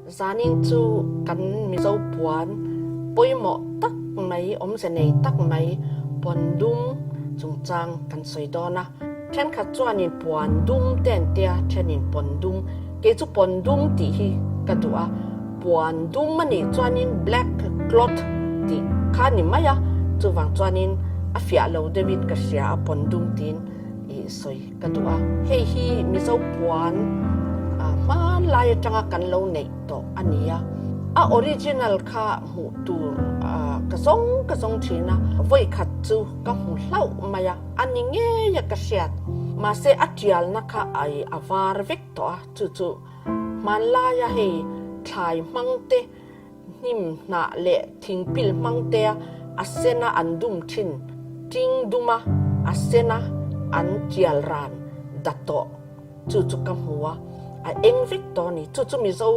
Zanin chu kan Mizo puan pawimawh tak mai, awmze nei tak mai puan dum chungchang kan sawi dawn a. Thenkhat chuanin puan dum te an tia, thenin puan dum. Kei chu puan dum tih hi ka duh a, puan dum a nih chuanin black cloth tih kha a ni mai a, chuvang chuanin a fiah lo deuhin ka hria a puan dum tiin i sawi. Ka duh a, hei hi Mizo puan hmanlai atanga kan lo neih tawh a ni a, a original kha hmuh tur ka zawng ka zawng thin a, vawi khat chu ka hmu hlauh mai a, a ni ngei a ka hriat. Mahse a tialna kha ai a var vek tawh a, chu chu hmanlaia hei thlai hmang te, hnim hnah leh thingpil hmang tea a sena an dum thin, ting duma a sena an tial ran da tawh chu chu ka hmu a, a eng vek tawh a ni. Chu chu Mizo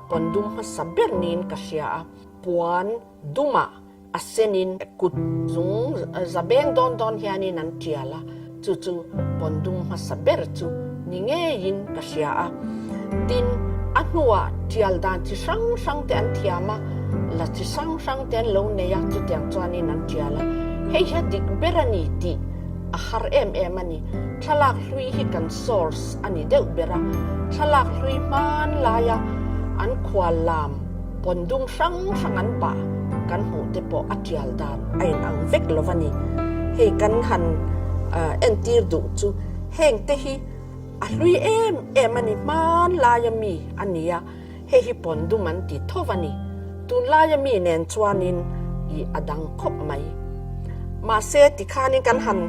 puan dum hmasa ber niin ka hria a, puan duma a senin kut zung za beng dawn dawn hianin an tial a, chu chu pawndum hmasa ber chu ni ngeiin ka hria a. Tin, a hnuah tial dan chi hrang hrang te an thiam a, la chi hrang hrang te an lo nei a, chutiang chuanin an tial a. Hei hi a dik ber a ni tih a har em em a ni. Thlalak hlui hi kan source a ni deuh ber a, thlalak hlui hmanlaia an khual lam, Pawndum hrang hrang an bah kan hmuh te pawh a tial dan a inang vek lo a ni. Hei kan han entir duh chu heng te hi a hlui em em a ni, hmanlaia mi a ni a, hei hi pawndum an ti tho a ni. Tunlaia mi nen chuanin i a dang khawp mai. Mahse tikhanin kan han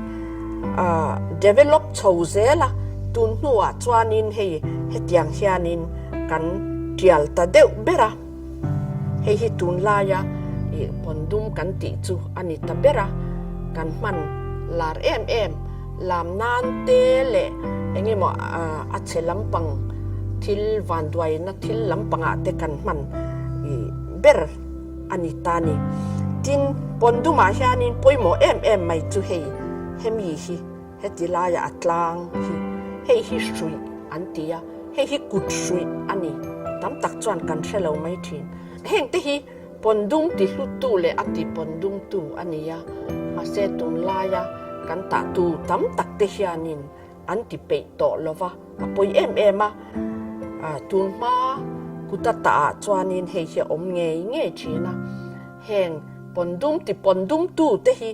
develop chho zel a, tun hnuah chuanin hei hetiang hianin kan tial ta deuh ber a, hei hi tunlaia ih pawndum kan tih chu a ni ta ber a, kan hman lar em em lam nan te leh eng emaw a chhe lampang thil vanduaina thil lampangah te kan hman ih ber a ni ta ni. Tin, pawndumah hianin pawimawh em em mai chu hei hemi hi. Heti laia a tlang hi hei hi hruih an ti a, hei hi kut hruih a ni. Tam tak chuan kan hre lo mai thin. Heng te hi pawndum ti hluttu leh a ti pawndumtu a ni a, mahse tunlaia kan tahtu tam tak te hianin an ti peih tawh lo va, a pawi em em a. Tunhma kuta tahah chuanin hei hi a awm ngei ngei thin a, heng pawndum ti pawndumtu te hi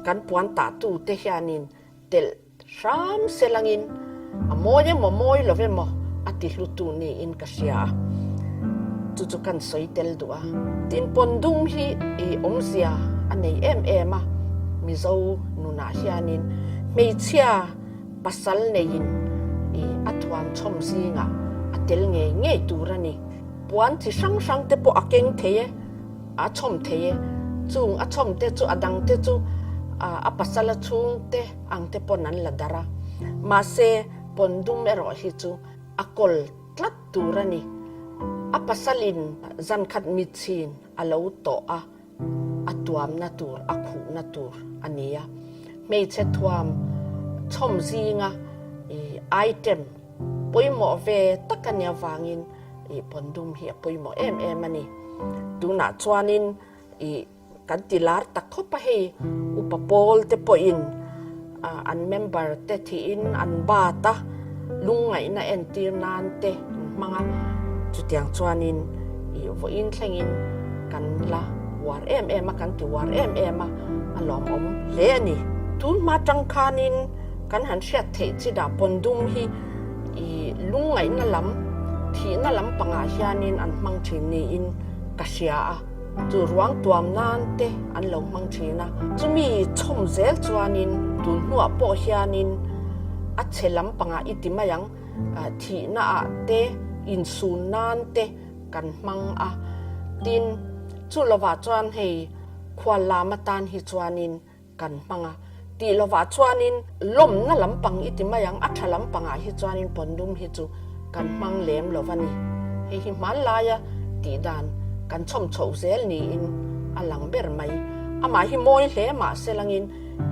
Kan puan tahtu te hianin telh hram se langin a mawi emaw mawi lo emaw a ti hlutu niin ka hria a, chu chu kan sawi tel duh a. Tin, pawndum hi i awmzia a nei em em a, Mizo nunah hianin hmeichhia pasal neiin i a thuam chhawm zingah a tel ngei ngei tur a ni. Puan chi hrang hrang te pawh a keng thei e. A chhawm thei e. Chung a chhawm te chu a dang te chu a pasal a chhung te ang te pawn an la darh a. Mahse, pawn dum erawh hi chu a kawl tlat tur a ni. A pasalin zan khat mitchhin a lo tawh a, a tuamna tur, a khuhna tur a ni a. Hmeichhe thuam chhawm zinga item pawimawh ve tak a nih avangin I pawndum hi a pawimawh em em a ni. Tunah chuanin i kan ti lar tak khawp a hei, upa pawl te pawhin an member te thihin an bat a, lungngaihna entir nan te an hmang a, chutiang chuanin i vawiin thlengin kan la uar em em a, kan ti uar em em a, a lawmawm hle a ni. Tun hma tang khanin kan han hriat theih chi dah pawndum hi I lungngaihna lam, thihna lam pangah hianin an hmang thin niin ka hria a, chu ruang tuam nan te an lo hmang thin a. Chumi chhawm zel chuanin tun hnuah pawh hianin a chhe lam pangah i ti mai ang, thihna ah te, insun nan te kan hmang a. Tin, chu lovah chuan hei khual lam atan hi chuanin Kan hmang a, tih lovah chuanin lawmna lampang i ti mai ang, a tha lampangah hi chuanin pawndum hi chu kan hmang lem lo va ni. Hei hi hmanlaia tih dan kan chhawm chhoh zel niin a lang ber mai. Amah hi mawi hle mah se langin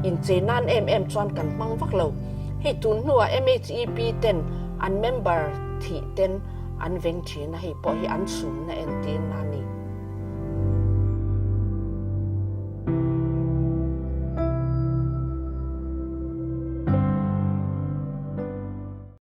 inchei nan em em chuan kan hmang vak lo. Hei tun hnuah MHEP ten an member thih ten an veng thin a, hei pawh hi an chhumna entirna a ni.